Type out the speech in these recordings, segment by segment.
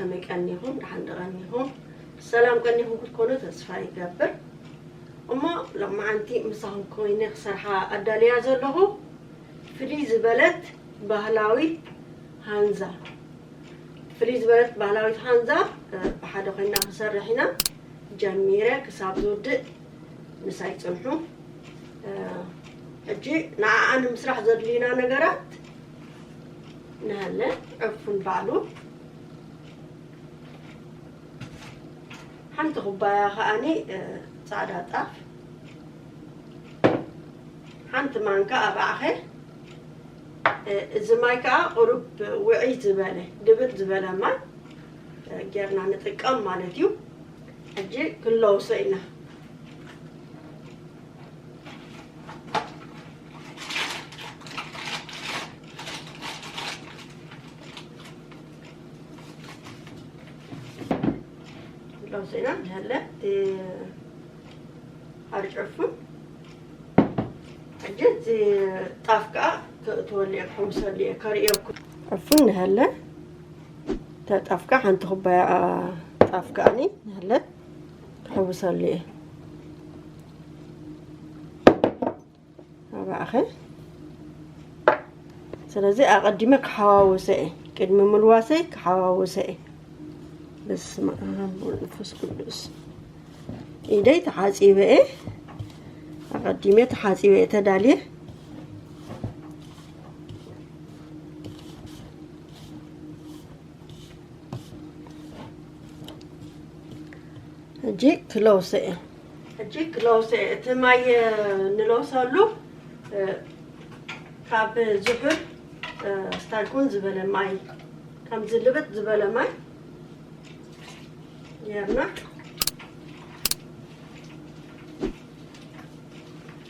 ከመይ ቀኒኹም? ደሓን ዶ ቀኒኹም? ሰላም ቀኒኹም ክትኮኑ ተስፋ ይገብር። እሞ ሎማዓንቲ ምሳኹም ኮይነ ክሰርሓ ኣዳልያ ዘለኹ ፍልይ ዝበለት ባህላዊት ሃንዛ፣ ፍልይ ዝበለት ባህላዊት ሃንዛ፣ እ፣ ብሓደ ኮይና ክንሰርሕ ኢና። ጀሚረ ክሳብ ዝውድእ ምሳይ ጽንሑ። እ፣ ሕጂ ንዓኣ ንምስራሕ ዘድልዩና ነገራት ንሃለ ዕፉን ባዕሉ ሓንቲ ኩባያ ከኣኒ፣ እ፣ ጻዕዳ ጣፍ፣ ሓንቲ ማንካ ኣባዕኸ፣ እ፣ እዚ ማይ ከኣ ቁሩብ ውዕይ ዝበለ፣ ድብል ዝበለ ማይ፣ እ፣ ጌርና ንጥቀም ማለት እዩ። ሕጂ ክንለውሶ ኢና። ለውሲና ንሃለ እቲ ሓርጭ ዕፉን። ሕጂ እቲ ጣፍ ከኣ ክእትወሉ እየ፣ ክሕውሰሉ እየ፣ ከርእየኩም። ዕፉን ንሃለ፣ እታ ጣፍ ከኣ ሓንቲ ኩባያ ጣፍ ከኣኒ ንሃለ ክሕውሰሉ እየ። ኣባዕኸ። ስለዚ ኣቐዲመ ክሓዋውሰ እየ። ቅድሚ ምልዋሰይ ክሓዋውሰ እየ። በስመ ኣብ ወወልድ ወመንፈስ ቅዱስ። ኢደይ ተሓጺበ እየ። ኣቐዲመ ተሓጺበ እየ ተዳልየ። ሕጂ ክለውሰ እየ። ሕጂ ክለውሰ እየ። እቲ ማይ፣ እ፣ ንለውሰሉ፣ እ፣ ካብ ዝሑል፣ እ፣ ስታይኩን ዝበለ ማይ፣ ከምዚ ልብጥ ዝበለ ማይ ጌርና፣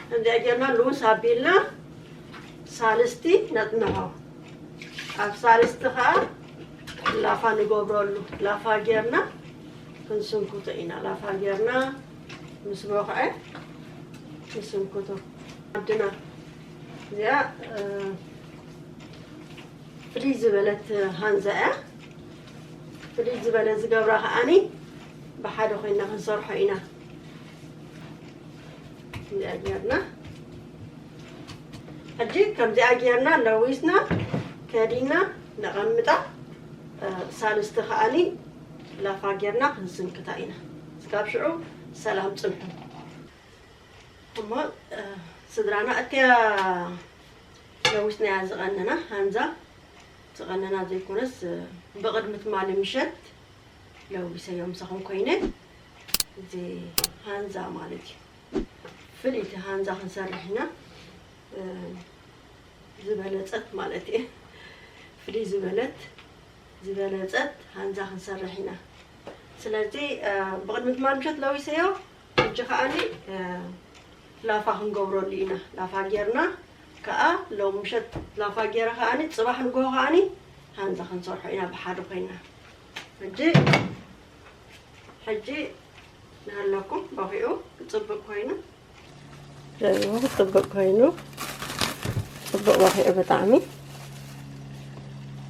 ከምዚኣ ጌርና ልውስ ኣቢልና ሳልስቲ ነጽንሖ። ኣብ ሳልስቲ ኸኣ ላፋ ንገብረሉ። ላፋ ጌርና ክንስንክቶ ኢና። ላፋ ጌርና ምስ ቦኽዐ ንስንክቶ። ዓድና እዚኣ፣ እ፣ ፍልይ ዝበለት ሃንዛ እያ። ፍልይ ዝበለ ዝገብራ ከኣኒ ብሓደ ኮይና ክንሰርሖ ኢና። እዚኣ ጌርና፣ ሕጂ ከምዚኣ ጌርና ለዊስና ከዲና ነቐምጣ። እ፣ ሳልስቲ ከኣኒ ላፋ ጌርና ክንስንክታ ኢና። እስካብ ሽዑ ሰላም ጽንሑ። እሞ፣ እ፣ ስድራና፣ እቲያ ለዊስናያ ዝቐነና ሃንዛ፣ ዝቐነና ዘይኮነስ፣ እ፣ ብቕድሚ ትማሊ ምሸት ለዊሰዮ ምሳኹም ኮይነ፣ እዚ ሃንዛ ማለት እዩ። ፍልይቲ ሃንዛ ክንሰርሕ ኢና። እ፣ ዝበለጸት ማለት እዩ። ፍልይ ዝበለት፣ ዝበለጸት ሃንዛ ክንሰርሕ ኢና። ስለዚ፣ እ፣ ብቕድሚ ትማል ምሸት ለዊሰዮ፣ ሕጂ ከኣኒ፣ እ፣ ላፋ ክንገብረሉ ኢና። ላፋ ጌርና ከኣ፣ ሎም ምሸት ላፋ ጌረ ከኣኒ፣ ጽባሕ ንግሆ ከኣኒ ሃንዛ ክንሰርሖ ኢና ብሓደ ኮይና። ሕጂ፣ ሕጂ ንሃለኩም በኺዑ ክጽብቕ ኮይኑ። ርእይዎ ክጽብቕ ኮይኑ፣ ጽቡቕ በኺዑ ብጣዕሚ።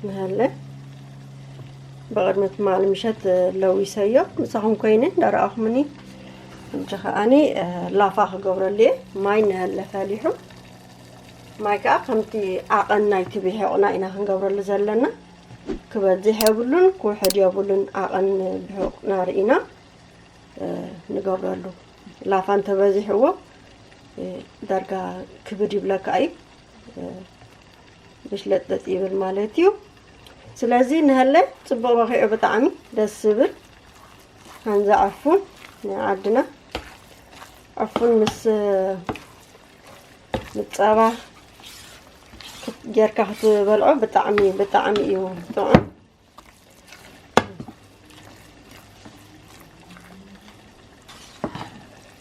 ንሃለ ብቕድሚ ትማል ምሸት ለዊሰዮ ምሳኹም ኮይነ እንዳረኣኹምኒ። ሕጂ ከኣኒ፣ እ፣ ላፋ ክገብረሉ እየ። ማይ ንሃለ ፈሊሑ። ማይ ከኣ ከምቲ ዓቐን ናይቲ ብሒቑና ኢና ክንገብረሉ ዘለና። ክበዝሕ የብሉን፣ ክውሕድ የብሉን። ዓቐን ብሒቑና ርኢና እ፣ ንገብረሉ። ላፋ እንተበዚሕዎ፣ እ፣ ዳርጋ ክብድ ይብለካ እዩ። እ፣ ብሽለጥለጥ ይብል ማለት እዩ። ስለዚ ንሀለ ጽቡቕ በኺዑ ብጣዕሚ ደስ ዝብል። ሃንዛ ዕፉን ናይ ዓድና። ዕፉን ምስ፣ ምስ ጸባ ክት-፣ ጌርካ ክትበልዖ ብጣዕሚ፣ ብጣዕሚ እዩ ጥዑም።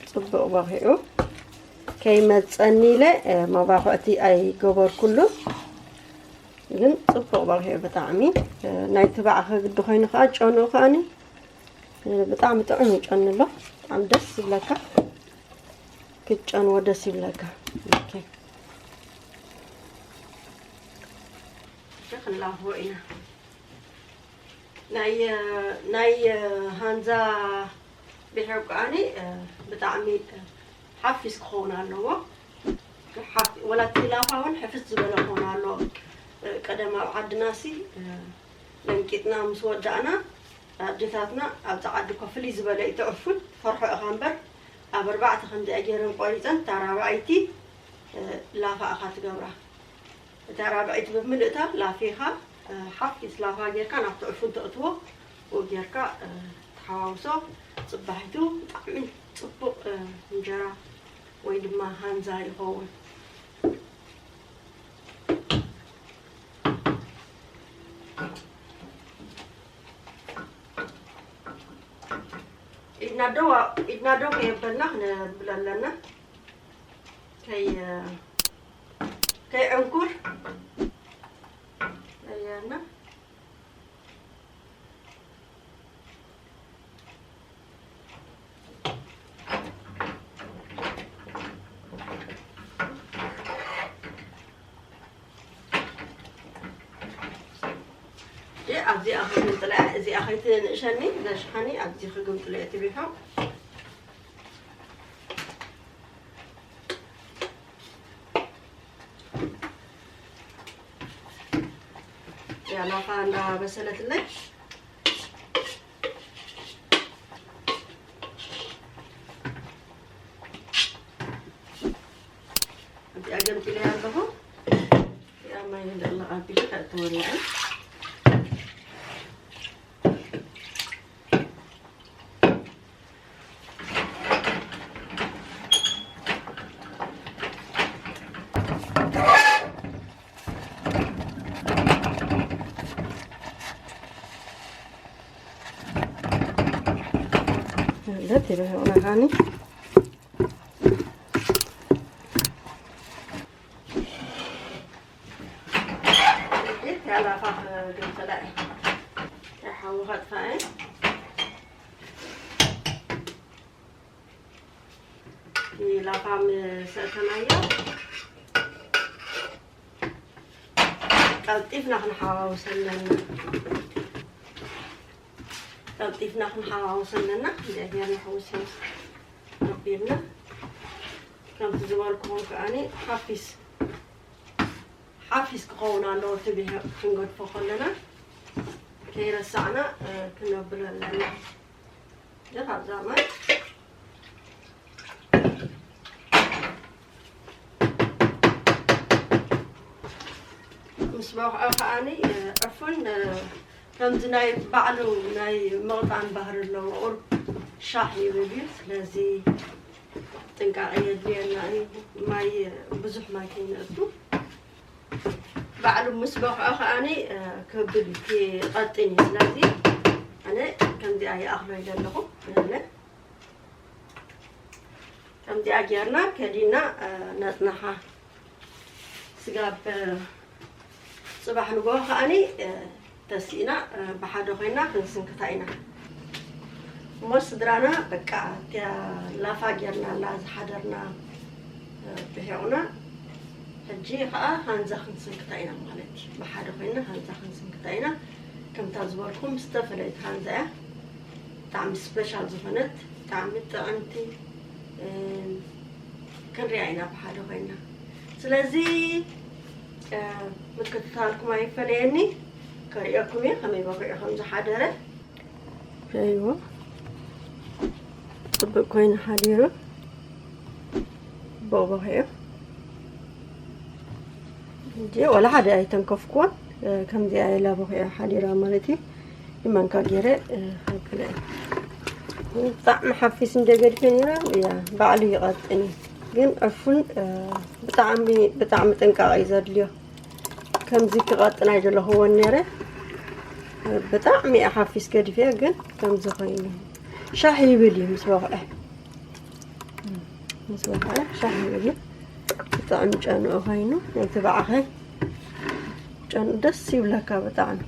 ጽቡቕ በኺዑ ከይመጸኒ ኢለ፣ እ፣ መባኹዕቲ ኣይገበርኩሉን፣ ግን ጽቡቕ በኺዑ ብጣዕሚ። እ፣ ናይ ትባዕ ከግዲ ኮይኑ ከኣ ጨንኡ ከኣኒ፣ እ፣ ብጣዕሚ ጥዑም እዩ ጨኑ ኣሎ። ብጣዕሚ ደስ ዝብለካ፣ ክትጨንዎ ደስ ይብለካ። ኦኬ። ክንላኽቦ ኢና። ናይ ናይ ሃንዛ ብሕር ከዓኒ ብጣዕሚ ሓፊስ ክኸውን ኣለዎ። ሓፍ- ወላ እቲ ላፋ እውን ሕፍስ ዝበለ ክኸውን ኣለዎ። ቀደም ኣብ ዓድና ሲ ለንቂጥና ምስ ወዳእና ኣዴታትና ኣብዛ ዓዲ እኮ ፍልይ ዝበለ እዩ ትዕፉን ፈርሖ ኢኻ እምበር ኣብ ኣርባዕተ ከምዚኣ ገይረን ቆሪፀን እታ ራብዐይቲ ላፋ ኢኻ ትገብራ። እታ ራብዐይቲ ብምልእታ ላፊኻ ሓፊስ ላፋ ጌርካ ናብ ትዕፉን ተእትዎ። ብኡ ጌርካ ተሓዋውሶ። ጽባሒቱ ብጣዕሚ ጽቡቕ እንጀራ ወይ ድማ ሃንዛ ይኸውን። ኢድና ዶ ኢድና ዶ ከየበልና ክነብሎ ኣለና። ከይ ከይዕንኩር ከየና ኣብዚኣ ክግምጥላ እዚኣ ከይትንእሸኒ ዘሽሓኒ ኣብዚ ክግምጥላ እየ ትቢሖ። ያላፋ እንዳበሰለትለይ እዚኣ ገምጢለያ ኣለኹ። እዚኣ ማይ እንዳለ ኣቢለ ከእትወላ እየ። ለት ይበህውና ሃኒ ያላፋ ግንፈላ ሓዊ ከጥፋ ላፋ ምስ ኣእተናዮ ቀልጢፍና ክንሓዋውሰ ኣለና። ቀልጢፍና ክንሓዋውሰ ኣለና። እዚኣ ጌርና ሕውስ ሕውስ ኣቢልና ከምቲ ዝበልኩኹም ከዓኒ ሓፊስ ሓፊስ ክኸውን ኣለዎ። እቲ ብሄቕ ክንገድፎ ከለና ከይረሳዕና ክነብሎ ኣለና። ደኻብዛ ማይ ምስ በቕዐ ከዓኒ ዕፉን ከምዚ ናይ ባዕሉ ናይ ምቕጣን ባህሪ ኣለዎ። ቁሩብ ሻሕ ይብል እዩ። ስለዚ ጥንቃቐ የድልየና እዩ። ማይ ብዙሕ ማይ ከይነእቱ ባዕሉ ምስ በቕዐ ከዓኒ ክብል ይቐጥን እዩ። ስለዚ ኣነ ከምዚኣ ይኣኽሎ ኢለ ኣለኹ። ከምዚኣ ጌርና ከዲና ነጽንሓ። ስጋብ ጽባሕ ንግሆ ከዓኒ ተሲእና ብሓደ ኮይና ክንስንክታ ኢና። እሞ ስድራና በቃ እቲያ ላፋ ጌርና ኣላ ዝሓደርና ብሒቑና ሕጂ ከዓ ሃንዛ ክንስንክታ ኢና ማለት እዩ። ብሓደ ኮይና ሃንዛ ክንስንክታ ኢና። ከምታ ዝበልኩም ዝተፈለየት ሃንዛ እያ። ብጣዕሚ ስፔሻል ዝኾነት ብጣዕሚ ጥዕምቲ ክንሪኣ ኢና ብሓደ ኮይና። ስለዚ ምክትታልኩም ኣይፈለየኒ። ከርእየኩም እየ ከመይ በኺዑ ከም ዝሓደረ። ኣይዎ ጽቡቅ ኮይኑ ሓዲሩ። ጽቡቅ በኺዑ። እንጂ ወላ ሓደ ኣይተንከፍኩዎን። ከምዚኣ ኢላ በኺዑ ሓዲራ ማለት እዩ። ብማንካ ገይረ ኣብለ ብጣዕሚ ሓፊስ እንደገድፈ ነይራ። እያ ባዕሉ ይቐጥን እዩ። ግን ዕፉን ብጣዕሚ ብጣዕሚ ጥንቃቐ እዩ ዘድልዮ። ከምዚ ክቐጥን ኣይደለኹዎን ነይረ። ብጣዕሚ እየ ሓፊስ ገዲፈ ግን ከምዚ ኮይኑ ሻሕ ይብል እዩ ምስ በቕዐ። ምስ በቕዐ ሻሕ ይብል እዩ። ብጣዕሚ ጨንኡ ኮይኑ ናይቲ በዓኸ ጨንኡ ደስ ይብለካ ብጣዕሚ።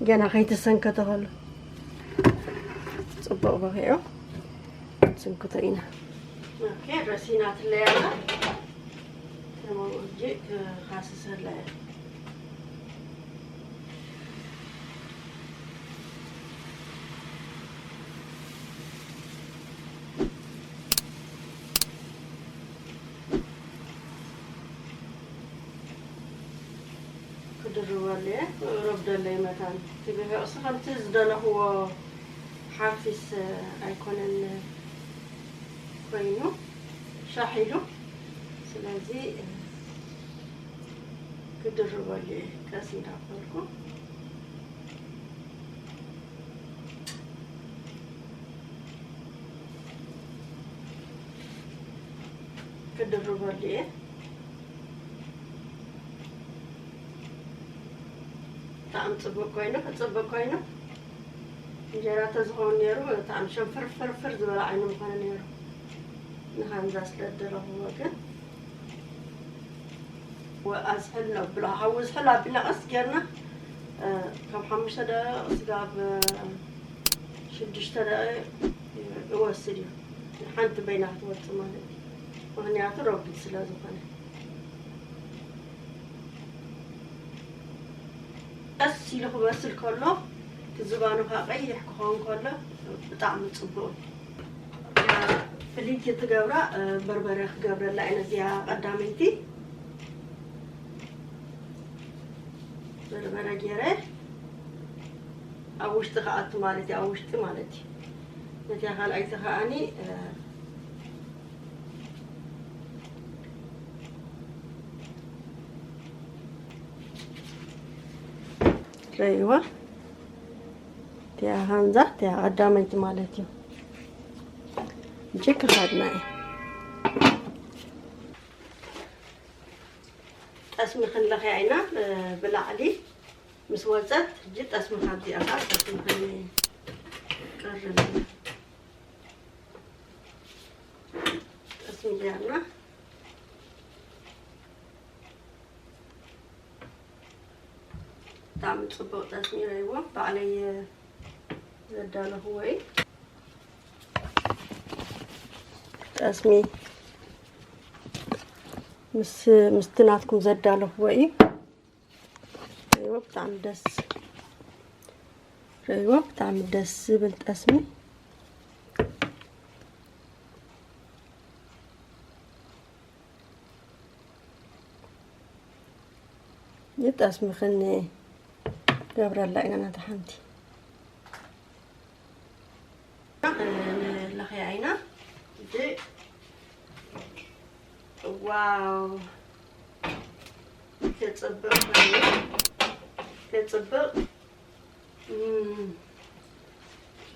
ገና ከይተሰንከተ ከሎ ጽቡቕ በኺዑ። ስንክቶ ኢና። ኦኬ፣ ረሲናትለይ ኣላ። ተማም እጂ ክኻስሰላ እያ። ክድርበሉ እየ። ረብደለይ መታን እቲ ብሕቕሲ ከምቲ ዝደለኽዎ ሓፊስ ኣይኮነን ኮይኑ ሻሕ ኢሉ። ስለዚ ክድርበሉ እየ ቀስ እንዳበልኩ። ክድርበሉ እየ። ብጣዕሚ ጽቡቅ ኮይኑ፣ ክጽብቅ ኮይኑ። እንጀራ ተዝኸውን ነይሩ፣ ብጣዕሚ ሸንፈርፈርፈር ዝበለ ዓይኑ ምኾነ ነይሩ። ንሃንዛ ስለ ዝደረኽዎ ግን፣ ወ-፣ ኣዝሕል ነብሎ። ሓዊ ዝሕል ኣቢልና ቀስ ጌርና፣ እ፣ ካብ ሓሙሽተ ደቂቕ ስጋብ፣ እ፣ ሽዱሽተ ደቂቕ ይወስድ እዩ። ሓንቲ በይና ክትወጽእ ማለት እዩ። ምኽንያቱ ረጒድ ስለ ዝኾነ። ቀስ ኢሉ ክበስል ከሎ፣ እቲ ዝባኑ ከኣ ቀይሕ ክኸውን ከሎ ብጣዕሚ ጽቡቕ እዩ። ፍልይቲ ትገብራ፣ እ፣ በርበረ ክገብረላ እየ ነዚኣ ቀዳመይቲ። በርበረ ገይረ ኣብ ውሽጢ ክኣቱ ማለት እዩ፣ ኣብ ውሽጢ ማለት እዩ። ነቲኣ ካልኣይቲ ከኣኒ፣ እ፣ ረእይዋ። እቲኣ ሃንዛ፣ እቲኣ ቀዳመይቲ ማለት እዩ። እጂ ክኸድና እየ። ጠስሚ ክንለኽያ ኢና፣ እ፣ ብላዕሊ ምስ ወጸት፣ እጂ ጠስሚ ካብዚኣ ኸዓ ጠስሚ ክንቀርብ ኢና። ጠስሚ ጌርና። ብጣዕሚ ጽቡቕ ጠስሚ ረይዎ ባዕለይ ዘዳለኽዎ እዩ። ጠስሚ ምስ፣ ምስቲ ናትኩም ዘዳለኽዎ እዩ። ረይዎ ብጣዕሚ ደስ፣ ረይዎ ብጣዕሚ ደስ ዝብል ጠስሚ። ይጠስሚ ክንገብረላ ኢና ናታ ሓንቲ። ንለኽያ ኢና። እዚ ዋው፣ ክጽብቕ ኮይኑ፣ ክጽብቕ። እም፣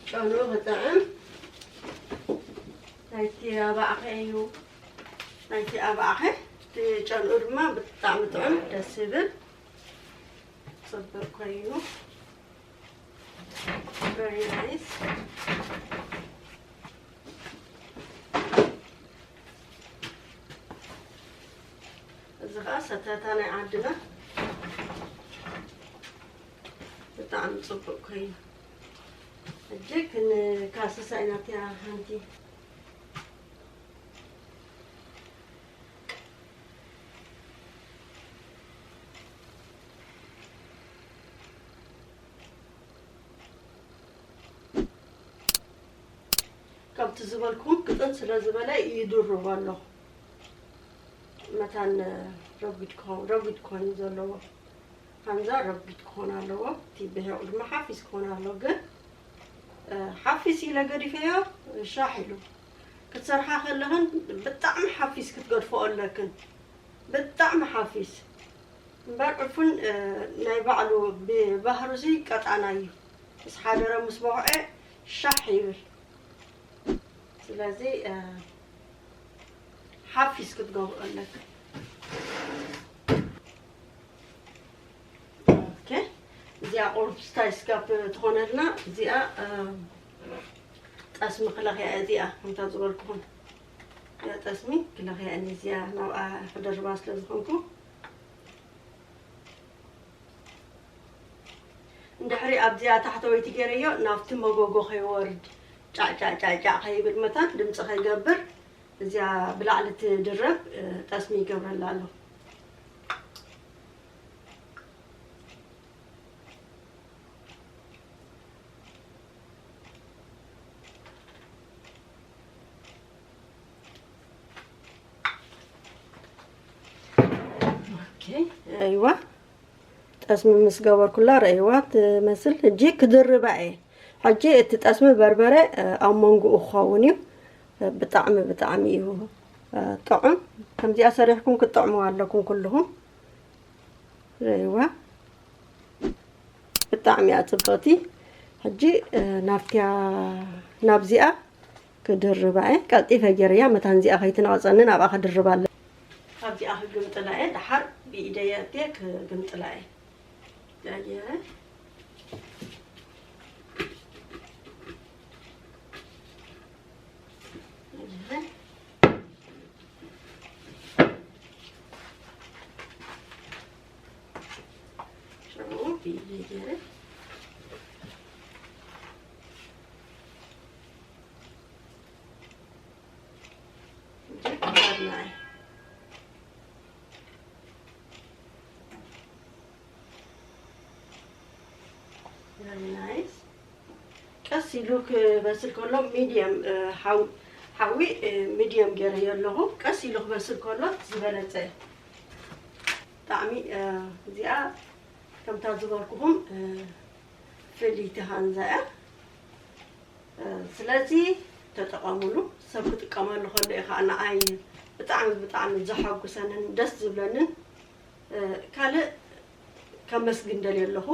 ጨንኡ ክጥዕም ናይቲ ኣባዕኸ እዩ። ናይቲ ኣባዕኸ፣ እቲ ጨንኡ ድማ ብጣዕሚ ጥዑም፣ ደስ ይብል፣ ጽቡቕ ኮይኑ። Very nice። እዚ ኸኣ ሰተታ ናይ ዓድና ብጣዕሚ ጽቡቕ ኮይኑ። ሕጂ ክንካስሳ ኢና እቲኣ ሓንቲ። ከምቲ ዝበልኩም ቅጥን ስለ ዝበለ ይድርቦ ኣለኹ። መታን ረጒድ ክኸውን፣ ረጒድ ክኾን እዩ ዘለዎ። ሃንዛ ረጒድ ክኾን ኣለዎ። እቲ ብሒቑ ድማ ሓፊስ ክኾን ኣለዎ። ግን፣ እ፣ ሓፊስ ኢለ ገዲፈዮ ሻሕ ኢሉ። ክትሰርሓ ከለኽን ብጣዕሚ ሓፊስ ክትገድፎ ኣለክን። ብጣዕሚ ሓፊስ። እምበር ዕፉን፣ እ፣ ናይ ባዕሉ ብባህሩሲ ቀጣና እዩ። ምስ ሓደረ ምስ በኹዐ ሻሕ ይብል። ስለዚ፣ እ፣ ሓፊስ ክትገብሮ ኣለካ። ኦኬ፣ እዚኣ ቁሩብ ስታይ ስጋብ ትኾነልና፣ እዚኣ፣ እ፣ ጠስሚ ክለኽያ እያ፣ እዚኣ ከምታ ዝበልኩኹም። እዚኣ ጠስሚ ክለኽያ እያ፣ እዚኣ ናብኣ ክደርባ ስለ ዝኾንኩ። እንድሕሪ ኣብዚኣ ታሕተወይቲ ገይረዮ ናብቲ መጎጎ ከይወርድ ጫዕ ጫዕ ጫዕ ጫዕ ከይብል መታን ድምፂ ከይገብር እዚኣ ብላዕሊ ትድረብ፣ እ፣ ጠስሚ ይገብረላ ኣሎ። ኦኬ፣ ኣይዋ። ጠስሚ ምስ ገበርኩላ ረእይዋ ትመስል። ሕጂ ክድርባ እየ። ሕጂ እቲ ጠስሚ በርበረ ኣብ መንጎኡ ክኸውን እዩ። ብጣዕሚ ብጣዕሚ እዩ ጥዑም። ከምዚኣ ሰሪሕኩም ክትጥዕምዋ ኣለኩም ኩልኹም። ረእይዋ ብጣዕሚ እያ ጽብቕቲ። ሕጂ ናብቲያ ናብዚኣ ክድርባ እየ። ቀልጢፈ ገይረያ መታን እዚኣ ከይትነቐጸኒ ናብኣ ክድርባ ኣለ። ካብዚኣ ክግምጥላ እየ። ደሓር ብኢደይ ኣእትየ ክግምጥላ እየ። ገይረ ሽዑ ብኢደይ ገይረ ቀስ ኢሉ ክበስል ከሎ ሚድየም ሓዊ ሚድየም ገይረዮ ኣለኹ። ቀስ ኢሉ ክበስል ከሎ ዝበለፀ። ብጣዕሚ እዚኣ ከምታ ዝበልኩኹም ፍልይቲ ሃንዛ እያ። ስለዚ ተጠቐሙሉ። ሰብ ክጥቀመሉ ከሎ እዩ ከዓ ንዓይ ብጣዕሚ ብጣዕሚ ዘሐጉሰንን ደስ ዝብለንን። ካልእ ከመስግን ደልየ ኣለኹ።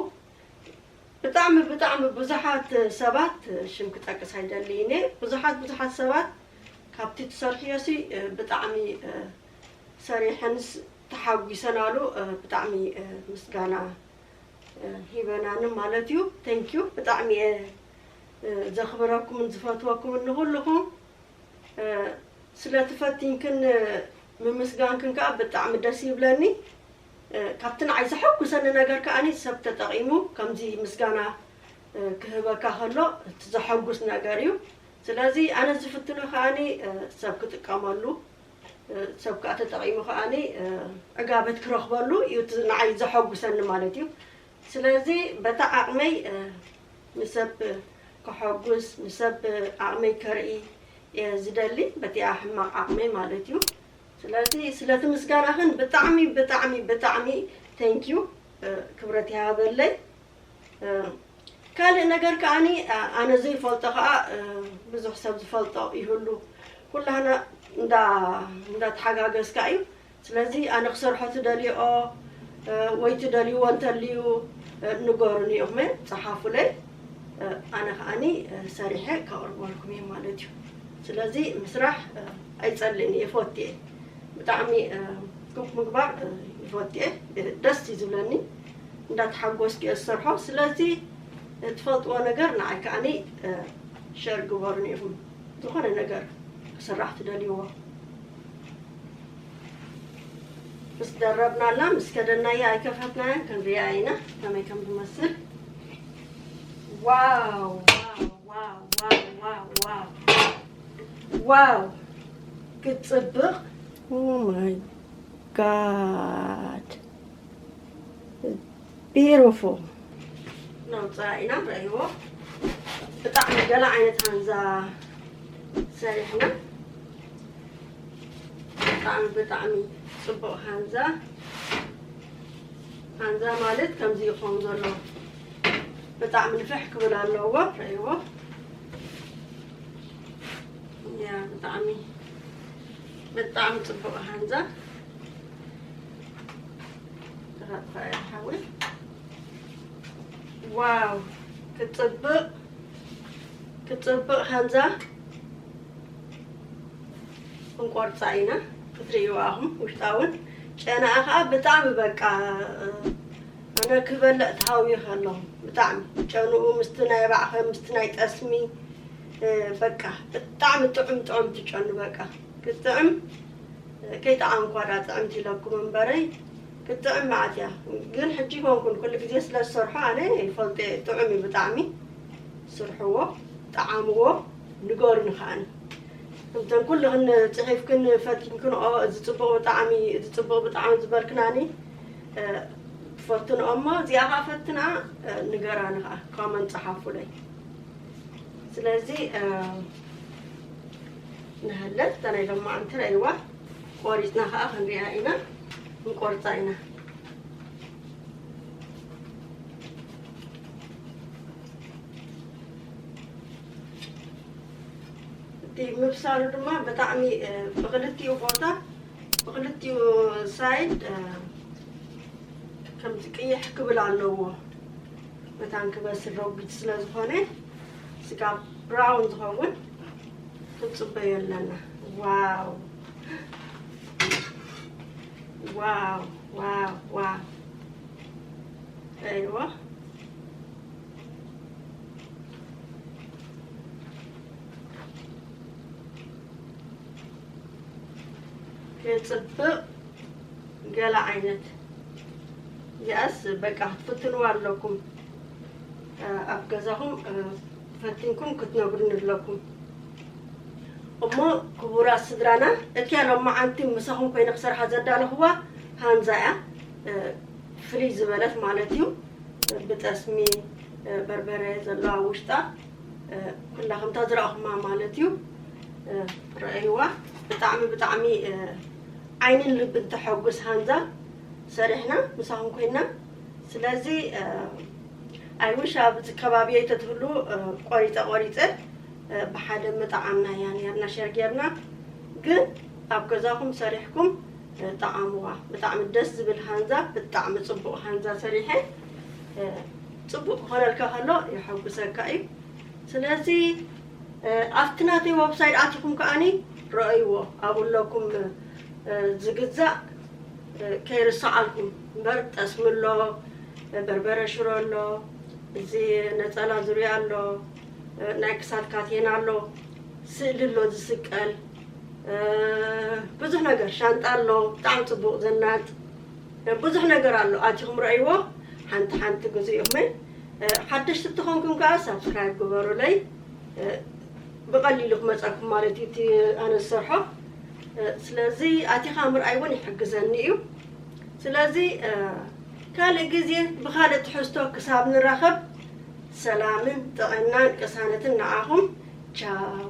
ብጣዕሚ ብጣዕሚ ብዙሓት ሰባት፣ ሽም ክጠቅስ ኣይደልይን እየ፣ ብዙሓት ብዙሓት ሰባት ካብቲ ትሰርሕዮ ሲ ብጣዕሚ ሰሪሐንስ ተሓጒሰናሉ። ብጣዕሚ ምስጋና ሂበናኒ ማለት እዩ። Thank you። ብጣዕሚ እየ ዘኽብረኩምን ዝፈትወኩምን ንኹልኹም። ስለቲ ፈቲንክን ምምስጋንክን ከዓ ብጣዕሚ ደስ ይብለኒ። ካብቲ ንዓይ ዘሐጉሰኒ ነገር ከዓኒ ሰብ ተጠቒሙ ከምዚ ምስጋና ክህበካ ከሎ እቲ ዘሐጉስ ነገር እዩ። ስለዚ ኣነ ዝፍትኖ ከዓኒ ሰብ ክጥቀመሉ፣ ሰብ ከዓ ተጠቒሙ ከዓኒ ዕጋበት ክረኽበሉ እዩ እቲ ንዓይ ዘሐጉሰኒ ማለት እዩ። ስለዚ በታ ዓቕመይ ንሰብ ከሐጉስ፣ ንሰብ ዓቕመይ ከርኢ እየ ዝደሊ፣ በቲኣ ሕማቕ ዓቕመይ ማለት እዩ። ስለዚ ስለቲ ምስጋናኽን ብጣዕሚ ብጣዕሚ ብጣዕሚ thank you፣ ክብረት ይሃበለይ። ካልእ ነገር ከዓኒ ኣነ ዘይፈልጦ ከዓ ብዙሕ ሰብ ዝፈልጦ ይህሉ። ኩላህና እንዳ እንዳተሓጋገዝካ እዩ። ስለዚ ኣነ ክሰርሖ ትደልዮ ወይ ትደልይዎ እንተልዩ ንገሩኒ ኢኹም፣ ፀሓፉለይ። ኣነ ከዓኒ ሰሪሐ ከቕርበልኩም እየ ማለት እዩ። ስለዚ ምስራሕ ኣይፀልእን እየ፣ ይፈቱ እየ። ብጣዕሚ ኩክ ምግባር ይፈቱ እየ፣ ደስ እዩ ዝብለኒ። እንዳተሓጎስኩ እየ ዝሰርሖ። ስለዚ ትፈልጥዎ ነገር ንዓይ ከዓኒ ሸር ግበሩኒ ኢኹም፣ ዝኾነ ነገር ክስራሕ ትደልይዎ። ምስ ደረብናላ ምስ ከደናያ ኣይከፈትናያን፣ ክንሪኣ ኢና ከመይ ከም ትመስል። ዋው ዋው ዋው ዋው ዋው ዋው ዋው፣ ክትጽብቕ! Oh my God! Beautiful! ነውፅኣ ኢና ንርእይዎ። ብጣዕሚ ገለ ዓይነት ሃንዛ ሰሪሕና። ብጣዕሚ ብጣዕሚ ፅቡቕ ሃንዛ። ሃንዛ ማለት ከምዚ ይኸውን ዘሎ። ብጣዕሚ ንፍሕ ክብል ኣለዎ። ርእይዎ። ያ ብጣዕሚ ብጣዕሚ ፅቡቕ ሃንዛ። ተኻትካ እያ ሓዊ። ዋው፣ ክፅብቕ፣ ክፅብቕ ሃንዛ። ክንቆርፃ ኢና፣ ክትርእይዋ ኢኹም። ውሽጣ እውን ጨናኣ ከዓ ብጣዕሚ በቃ፣ ኣነ ክበልዕ ተሃውየ ከለኹ ብጣዕሚ ጨንኡ ምስቲ ናይ ባዕኸ፣ ምስቲ ናይ ጠስሚ፣ በቃ ብጣዕሚ ጥዑም ጥዑም ትጨኑ። በቃ ክጥዕም፣ ከይጠዓምኳ ዳ ጥዕምቲ ኢለኩም እምበረይ፣ ክትጥዕም መዓት እያ። ግን ሕጂ ኮንኩን ኩሉ ግዜ ስለ ዝሰርሖ ኣነ ይፈልጦ እየ። ጥዑም እዩ ብጣዕሚ። ስርሕዎ፣ ጠዓምዎ፣ ንገሩኒ ከዓኒ። እተን ኩልኽን ጽሒፍክን ፈቲንክንኦ፣ እዚ ጽቡቕ ብጣዕሚ፣ እዚ ጽቡቕ ብጣዕሚ ዝበልክናኒ፣ እ፣ ትፈትንኦ እሞ እዚኣ ኸዓ ፈትና፣ እ፣ ንገራኒ ኸዓ፣ ኮመንት ጸሓፉለይ። ስለዚ፣ እ፣ ንሃለት እታ ናይ ሎማዓንቲ ረእይዋ፣ ቆሪጽና ኸዓ ክንሪኣ ኢና፣ ክንቆርጻ ኢና። ምብሳሉ ድማ ብጣዕሚ ብክልቲኡ ቦታ ብክልቲኡ ሳይድ ከምዚ ቅይሕ ክብል ኣለዎ። መታን ክበስል ረጒድ ስለ ዝኾነ ስጋ ብራውን ዝኸውን ክንፅበዮ ኣለና። ዋው ዋው ዋው ዋው! ኣይዋ ክፅብቕ ገለ ዓይነት ያስ በቃ ክትፍትንዋ ኣለኩም። ኣብ ገዛኹም ፈቲንኩም ክትነግሩኒ ኣለኩም። እሞ ክቡራት ስድራና፣ እቲያ ሎማዓንቲ ምሳኹም ኮይነ ክሰርሓ ዘዳለኽዋ ሃንዛ እያ። ፍልይ ዝበለት ማለት እዩ። ብጠስሚ በርበረ ዘለዋ ውሽጣ ኩላ ከምታ ዝረኣኹማ ማለት እዩ። ረኣይዋ። ብጣዕሚ ብጣዕሚ ዓይንን ልብን ተሐጉስ ሃንዛ ሰሪሕና ምሳኹም ኮይና። ስለዚ ኣይውሽ ኣብ ከባቢ ተትህሉ ቆሪፀ ቆሪፀ ብሓደ ምጥዓምና እያ ነርና ሸር ጌርና። ግን ኣብ ገዛኹም ሰሪሕኩም ጠዓምዋ። ብጣዕሚ ደስ ዝብል ሃንዛ፣ ብጣዕሚ ፅቡቕ ሃንዛ ሰሪሐ። ፅቡቕ ክኾነልካ ከሎ የሐጉሰካ እዩ። ስለዚ ኣብቲ ናተይ ወብሳይት ኣቲኹም ከዓኒ ረኣይዎ። ኣብኡ ኣለኩም ዝግዛእ ከይርስዓልኩም እምበር፣ ጠስሚ ኣሎ፣ በርበረ ሽሮ ኣሎ፣ እዚ ነፀላ ዙርያ ኣሎ፣ ናይ ክሳድ ካቴና ኣሎ፣ ስእሊ ኣሎ ዝስቀል፣ ብዙሕ ነገር፣ ሻንጣ ኣሎ፣ ብጣዕሚ ፅቡቕ ዘናጥ፣ ብዙሕ ነገር ኣሎ። ኣቲኹም ረኣይዎ፣ ሓንቲ ሓንቲ ግዙ ኢኹም። ሓደሽቲ ትኾንኩም ከዓ ሳብስክራይብ ግበሩለይ። ብቐሊሉ ክመፀኩም ማለት እዩ እቲ ኣነ ዝሰርሖ። ስለዚ ኣቲኻ ምርኣይ እውን ይሕግዘኒ እዩ። ስለዚ ካልእ ግዜ ብኻልእ ትሕዝቶ ክሳብ ንራኸብ ሰላምን ጥዕናን ቅሳነትን ንዓኹም። ቻው።